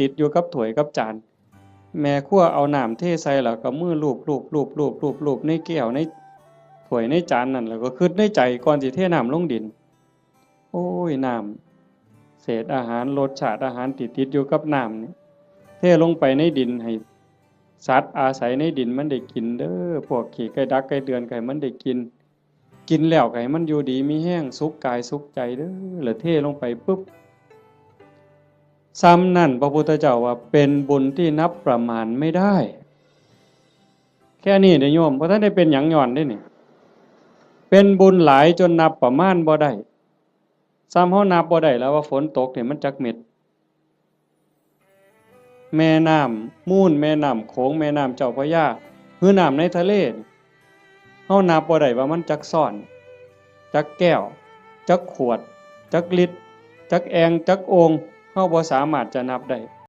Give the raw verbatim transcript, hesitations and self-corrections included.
ติดอยู่กับถ้วยกับจาน แม่ครัวเอาน้ำเทใส่แล้วก็มือลูบลูบลูบลูบลูบลูบในแก้วในถ้วยในจานนั่น แล้วก็คิดในใจก่อนสิเทน้ำลงดิน โอ้ย น้ำ เศษอาหาร รสชาติอาหารที่ติดอยู่กับน้ำนี่ เทลงไปในดินให้สัตว์อาศัยในดินมันได้กินเด้อ พวกขี้ไก่ดักไก่เดือนก็ให้มันได้กิน กินแล้วก็ให้มันอยู่ดีมีแฮง สุขกายสุขใจเด้อ แล้วเทลงไปปุ๊บ ซ้ำนั่นพระพุทธเจ้าว่าเป็นบุญที่นับประมาณไม่ได้ แค่นี้เด้อโยม บ่ทันได้เป็นหยังย้อนเด้นี่ เป็นบุญหลายจนนับประมาณบ่ได้ ซ้ำเฮานับบ่ได้แล้วว่าฝนตกเนี่ยมันจักเม็ด แม่น้ำมูล แม่น้ำโขง แม่น้ำเจ้าพระยา หรือน้ำในทะเลนี่ เฮานับบ่ได้ว่ามันจักซ้อน จักแก้ว จักขวด จักลิตร จักแอ่ง จักโอ่ง เฮาบ่สามารถจะนับได้